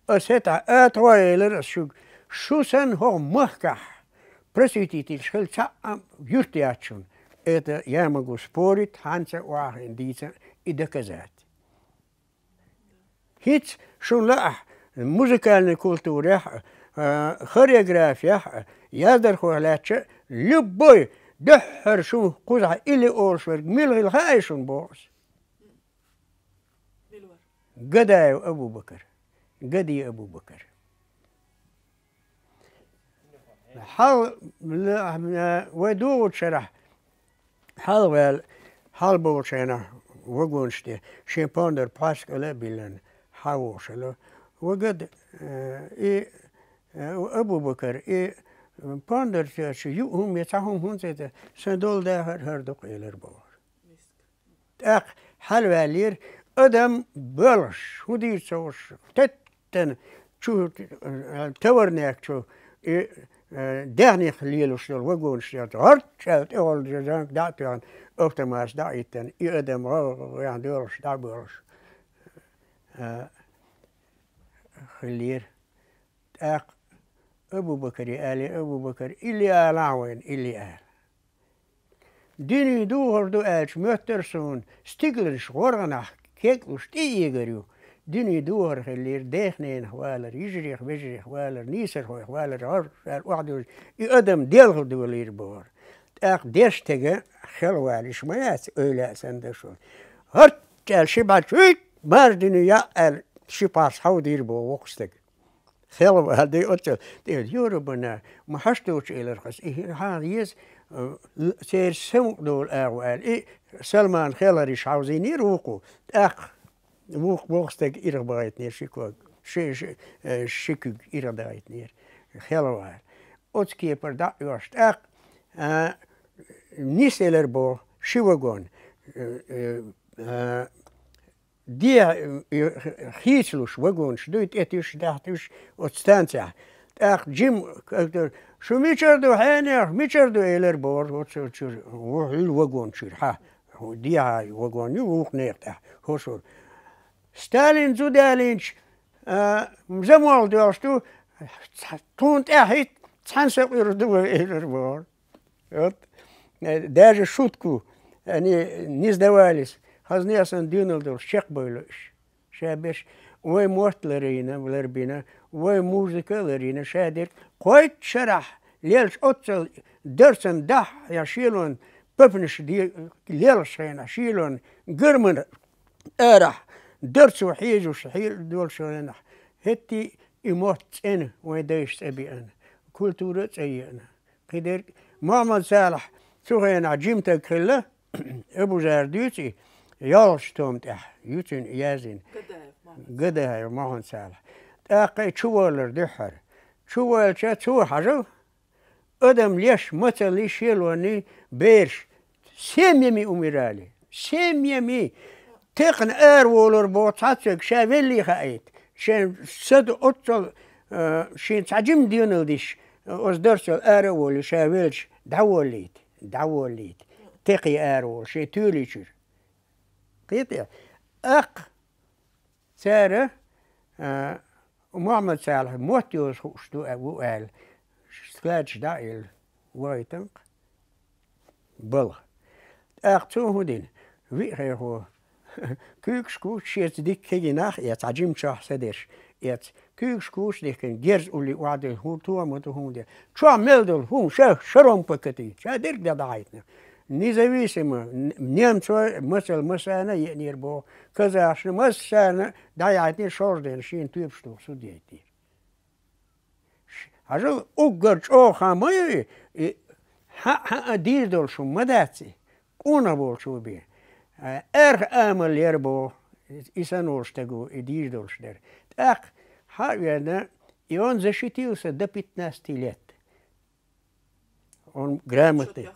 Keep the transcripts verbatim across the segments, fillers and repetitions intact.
Ас хӀета а тхо элира ас шуьга, шу санна хӀокху махкахь просветительш хила цхьаъ а юрт яц шуна. Это я могу спорить, хьанца а охьахиъна дийца и доказать. ХӀинца шуна лаахь, музыкальный культурехь а, хореографехь а, яздархой лаьттача а, любой дуьххьара шуна кхузахь илли олуш верг мила хила хаьий шуна боху ас? Гадаев Абу-Бакар. Гади Абу-Бакар. Хьал, вай догӀучу шарахь, хьалаваьлла, хьалаболчу хенахь вагонаш тӀе, шен пондар пхьаьрскӀала а биллина, хьавогӀуш хилла. Вагад, э, и, э, Абу-Бакар, и пондар тӀе чу юъ хӀума я цхьа хӀума хӀунда ца ца, сан долу дахар хӀара ду-кх элира бохура. ТӀаккха хьалаваьллера, адам боьлхуш, хӀун дийр ца хууш, теттана чу, э, товарнех чу, и, э, даьхнех лелош йолу вагонаш яц. ГӀорч аьлла тӀехула занг дӀа а тоьхна, автоматаш дӀа а хӀиттина, и адам гӀа-гӀа-гӀа доьлхуш, дӀа а боьлхуш, э, хиллера. ТӀаккха Абу-Бакаре аьллера, Абу-Бакар, илли алахьа вайна, илли ала. Дуьне духар ду аьлча, моьттара суна, стигланаш гӀоргӀанахь кеглуш тӀеэгар ю. Дуьне духар хиллера, дех-ненах валар, йижарех, вежарех валар, нийсархойх валар, гӀорш аьлла охьадуьйжу, и адам делха долийра бохура. ТӀаккха деш стеган хелавала, иштта ма яц, ойла а санна дашо. ХӀорч аьлла ши бӀаьрг, уьй, марша дуьне яӀ аьлла, ши пхьарс хьовдийра боху вокху стага. Хелавала дай оццул. ТӀе юра бана, ма хьаш доцу элира хас, и хьан еза, э, церан самукъадолу агӀо аьлла. И Салман хелариш хьовзийнера вукхо. ТӀаккха вукху вокху стаг ирхбахийтинера ши ког. Ши, ши, э, ши куьг ирхбахийтинера. Хелавала. Оцу кепара дӀа а оьхуш тӀаккха, а, нисъелира боху ши вагон. Э, э, а, Де, э, хийцалуш вагонаш дуй, тӀетуьйсуш, даьхьатуьйсуш оцу станцехь. ТӀаккха жима, э, шу мичара ду, хьенех, мичара ду, элира бохура оцу чуьра, ву хьуьлла вагон чуьра, хьа, дехьа вагон ю, вукху нехан тӀехь, хӀокхуьра. Сталин зуда ялийначу, а, замолха доьлхуш ду, тхуна тӀаьхьа хӀитта, цхьаьна са къуьра ду вай, элира бохура. Вот. Э, даже шутку, они не сдавались. Хазне а сан доьналла долуш чекхбевлла уьш. Ша берш, вай мотт ларийна, ларбина, вай музыка а ларийна, ша дерг кхойтта шарахь лелаш оццал дарцан дахь я шелон папнаш де-, лелаш хенахь, шелон гарман арахь, дарцо хьежуш хье-, долуш хенахь, хӀетте и мотт цӀена вайн дайша цӀа беана, культура а цӀа еана. Кхидерг Мухьаммад Салахь цу хенахь жимтаг хилла, Абузара дуьйцу, йолхучу тома тӀехь ю цуьнан яздина. Гадаев Мухьаммад. Гадаев Мухьаммад Салахь. ТӀаккха и чуволлар дуьххьара. Чувоьлча цо хьажал, адам леш мацаллий, шелонний, бераш семьями умирали. Семьями. Текхна араволур боху цхьаццайг ша веллий хаийта. Шен саду оццал, э, шен цхьа жима доьналла диш, э, оцу дарсал ара а воллий, ша велча, дӀаволлийта, дӀаволлийта. Текхе араволу, шен тоьлий чуьра. Кхетий? Аккха цара, а, Мухьаммад Салахь мотт йоза хууш ду а, ву аьлла, складаш дӀа а елла, вахийтинкх балха. ТӀаккха цо хӀун дина? Виъ хехо куьйгаш кучу шеца дика кегий нах эца, хьан жимчохь са дерш эца. Куьйгаш кучу дихкина, герз улли охьадевлла, хӀун тома ду хӀун де. Чохь мел долу хӀума ша шаром пакати, ша дерг дан дӀахьайтина. Независимо, н-, немцой мацалла массарна а еънера боху, казахашна массарна а дӀаяйтинера шорждена, шена тоьпаш туху суд яйтинера. Ш-, хьажал уггар чӀогӀа хан ма ю и, и хьан-, хьан а дийр долуш хӀума ма дац и, къонах болчо бен. Э, аьрха амал яра боху, и санна волу стаг ву, и дийр долуш дара. ТӀаккха хьан а веана, и он защитился до пятнадцати лет. Он грамотный.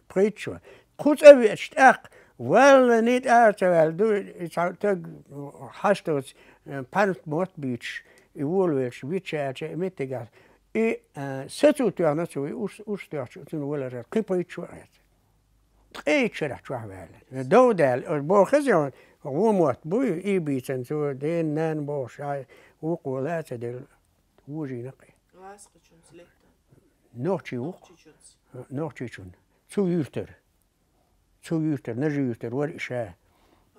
Пхийтта шо. Кху цӀа веача тӀаккха, валлани тӀара ца ваьлла ду, и цхьа таг хьаштоцу, э, пхьармат мотт буьйцуш, и волавелча, вичча аьлча, и меттигахь. И, э, сацо тоьхна цо, и урс, урс тоьхча, цуьнан валарал кхин пхийтта шо а эца. Ткъе итт шарахь чохь ваьлла. Дов даьлла, оцу боху хеза, гӀо мотт буй, и бийцан цо, ден, нан бохуш, ай, вукхо ла а ца делла, вожийна кхин. Гӏаскхичунца летта. Нохчий ву-кх. Нохчийчунца. Нохчийчун. Цу юьртара. Цу юьртара, Нажи юьртара вара и ша,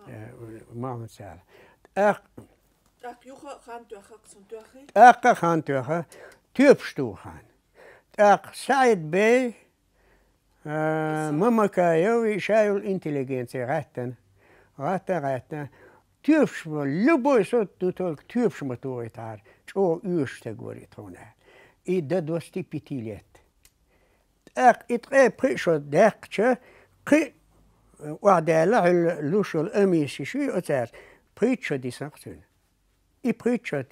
э, Махьмад-Салахь. ТӀаккха ТӀаккха юха а хан тоьхна, цунна тоьхий? ТӀаккха а хан тоьхна, тоьпаш туху хан. ТӀаккха Саид-бей, а, Мамакаев, и ша йолу интеллигенция гӀаьттина. ГӀаьттина, гӀаьттина. Тоьпаш ма, любой сорт ду, только тоьпаш ма тухийтахьара, чӀогӀа оьшуш стаг вара и тхуна. И до двадцати пяти лет. ТӀаккха и ткъе пхи шо даьккхича, кхин а охьадаьлла хьуьлла луш йолу амис йиш ю оцаьрца, пхийтта шо дисна-кх цуьнан. И пхийтта шо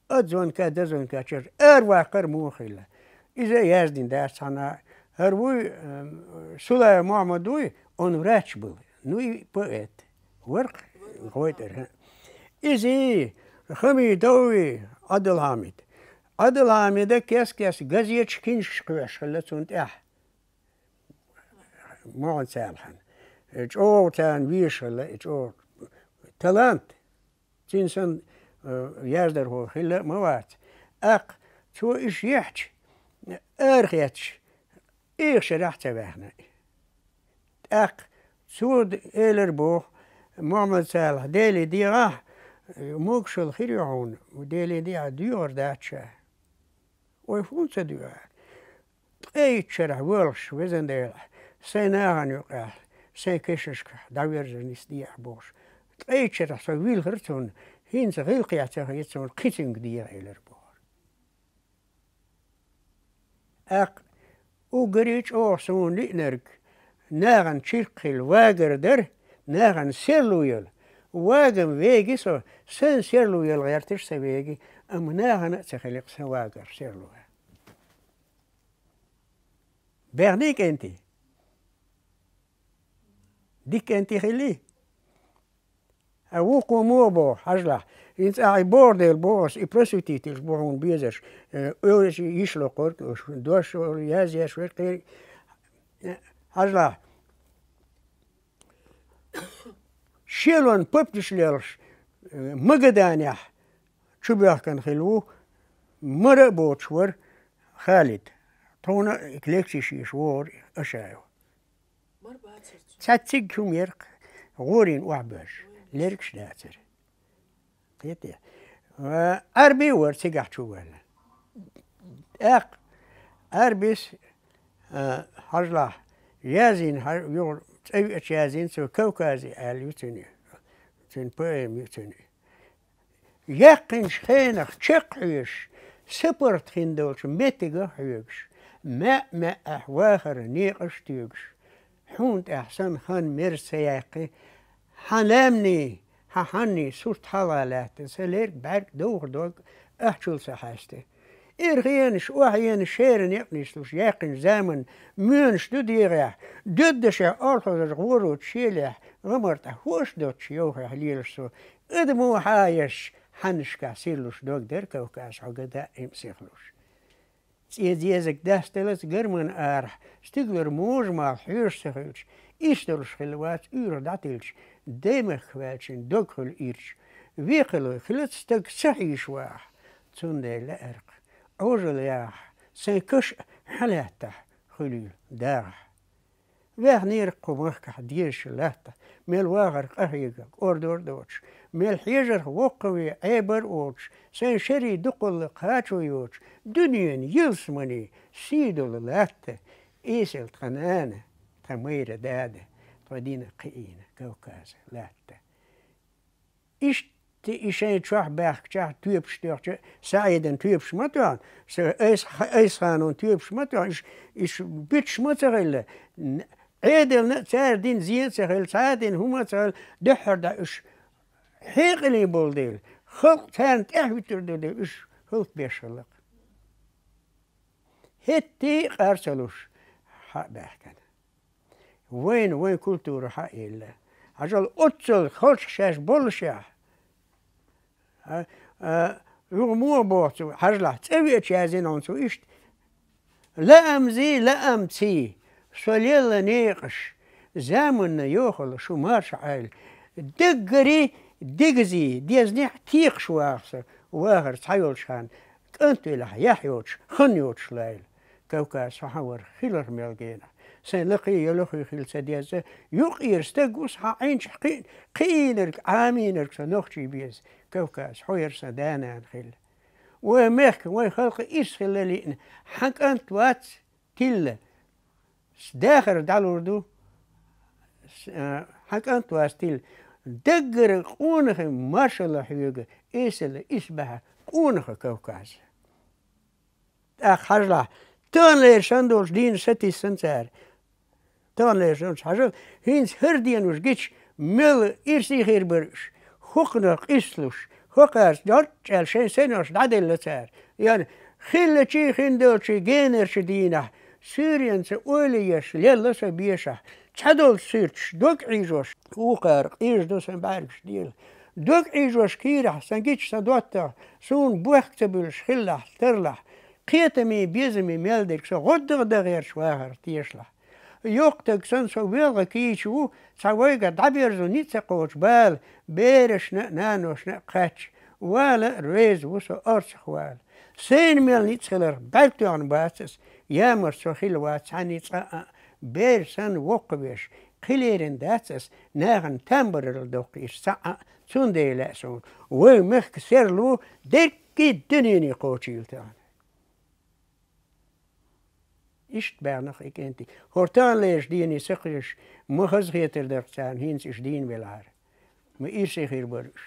а звонка, до звонка чуьра араваккхар муха хилла. Иза а яздина дац цхьанна. ХӀара вуй, м, Сулаев Мохьмад вуй, он врач был. Ну и поэт. Вара-кх гӀойтӀара, хӀа. Изий, Хамидовий, Ӏадалхьамид. Ӏадалхьамида кес-кес газеташ, киншкаш кхоьссуш хилла цунна тӀехь. Мохьмад-Салахьна. Э, чӀогӀа царна везаш хилла, э, чӀогӀа талант. Цуьнан санна, э, яздархо хилла а ма вац. ТӀаккха цо иша ехча, арахецча, эха шарахь ца ваьхна. ТӀаккха цо д-, элира боху, Мохьмад-Салахь, Деле дегӀахь, могушалла хир ю хьуна, Деле дегӀахь доьхур дац ша. Вай хӀунда ца доьху? Ткъе итт шарахь воьлхуш, везан Дела, сайн нахана юкъахь, сайн кешнашкахь дӀаверзар нисдехьа бохуш. Ткъе итт шарахь со вилхира цунна, хӀинца гӀиллакхехь ца хета суна, кхин цуьнга дегӀа элира бохура. ТӀаккха уггаре а чӀогӀа суна лиънарг, нахана чиркх хилла вагар дара, нахана серло яла. Вагам веги со, сан серло яла гӀерташ сан веги, амма нахана а ца хили-кх сан вагар, серло. Баьхний кӀентий? Дика кӀентий хилий? Ткъа вукхо муха боху, хьажалахь. ХӀинца ахь и бохург дела боху ас, и просветительш бу хьуна безарш, э, ойла йиш локхург, дош язъеш верг кхерий. Э, хьажалахь. Шелон папниш лелхаш, э, Магаданехь чубоьхкина хилла ву, мара а боцуш вара Халид. Тхуна лекцеш еш вогӀура Ашаев. Цхьаьцциг хӀума яра-кх, гӀорийна охьабоьжча, лергаш дацара. Кхетий? Ӏарби а вара цигахь чу ваьлла. ТӀаккха Ӏарбис, а, хьажалахь, язйина, хьа-, юха цӀа веача язйина цо, Кавказе аьлла ю цуьнан, цуьнан поэма ю цуьнан. Яьккхинчу хенах чекххьоьжуш, сапаргӀат хин долчу меттига хьоьгуш, маьӀ-маьӀӀехь вахара некъаш а тоьгуш, хьуна тӀехь сан хан мерза ца яьккхи, хьан лаьмний, хьан хьанний сурт хьалха лаьтта, сан лерг бӀаьрг довха дог ахчул ца хьаьсти. Ирхенаш, охьенаш, шеран некъ нислуш яьккхинчу заманан моьнаш ду дегӀехь, доьддашехь олхазарчу гӀорочу шелехь, гӀамар тӀехь хӀош доцучу йовхехь лелаш со, адамо хьан еш, хьаннашкахь сирлуш дог дара Кавказ хьо га даим сихлуш. ЦӀе зезаг дасталаца гарман арахь, стигалара можа малх хьоьжуш ца хилча, иштта долуш хилла вац уьйрах дӀатилча, даймахка ваьлчийн дог хуьлу ирча. Векхалой хилац стаг ца хьийша вахахь, цундела лаьара-кх, Ӏожалла яхахь, сайн каш а хьан лаьттахь хуьлийла дагӀахь. Ваьхнера кху махкахь дезачу латта, мел вахар къахьега, кӀордор а доцуш, мел хьежарх воккхаве Ӏебар а воцуш, сайн шерийн дукхалла кхачо йоцуш, дуьненан ялсаманин сий долу латта, эсала тхан нана, тхан майра дада, тхо дина кхиийна Кавказан латта. Иштта и шайн чохь баьхкачохь тоьпаш тоьхча, Саидан тоьпаш ма тоьхна, Айс-, Айсханон тоьпаш ма тоьхна, иш, иш буьтуш ма ца хилла. Н-, Ӏедална а цара дина зен а ца хилла, цара дина хӀума а ца хилла, дуьххьара дӀа уьш хьекъале болу дела, халкъ царна тӀаьхьа вуьтур ду дела, уьш хӀаллакбеш хилла-кх. ХӀетте а къар ца луш, хьа а баьхкина. Вайна вайн культура хьаъ елла. Хьажал оццул халчах шаьш боллушехь. А, а, юха муха боху цо, хьажалахь, цӀа веача яздина хьуна цо иштта. Лаамзий, лаамций, со лелла некъаш, Заманна йохалла шу марша Ӏайла. Даггари дигзи, дезни текхаш вагӀа со, вахар цхьа йолча хана, кӀант велахь, яхь йоцуш, хан йоцуш лайла. Кавказ, со хьан вара хиларх мел генахь. Сайн лакхе я лохе хила ца деза, юкъера стаг ву со хьан Ӏинчахь кхи-, кхиийнарг, Ӏамийнарг со нохчий беза. Кавказ, хьо яра сан да-нана хилла. Вай мехка, вай халкъа ирс хилла лиъна, хьан кӀант вац тилла. Дахар дӀалур ду, с-, а, хьан кӀант вац тилла. Даггара къонахий маршалла хьоьга, эсала исбаьхьа къонаха Кавказ. ТӀаккха хьажалахь, таханлера шун долчу дийна сатийссан цара. Таханлера шун хьажал, хӀинца хӀара денош гича, мел ирсе хир бара уьш, хӀокхунах къийсалуш, хӀокхаьрца дӀорчӀел шайн синош дӀаделла цара. Ян, хиллачий, хиндолчий генарчу дийнахь, суьйренца ойла еш, лелла со бешахь, цхьадолчу суьрташ дог Ӏийжош, вукхара къийжа ду сан бӀаьргаш дела. Дог Ӏийжош кийрахь, сан гича, сан доттагӀа, суна бохк ца буьллуш хиллахь, тарлахь, кхетаме, безаме мел дерг со гӀоддагӀа дан гӀерташ вахар тешалахь. Йоккха стаг санна со велха кийча ву, цхьа вайга дӀаберзо ницкъ ца кхочу бала, берашна а, наношна а кхаьчча, вала а реза ву со орцах вала. Сайна мел ницкъ хиларх бӀаьрг тоьхна бац ас, ямарта со хилла вац цхьаьнний цкъа а, бер санна воккхавеш, кхин лерина дац ас, нахана там барарал доккхийша цхьа а, цундела лаьа суна, вай мехка серло дерриге дуьнене кхочийла тахана. Иштта баьхнах и кӀентий. ХӀора таханлерчу дийне ца кхоьруш, ма хазахетар дара царна хӀинца уьш дийна велахьара. Ма ирсе хир бара уьш.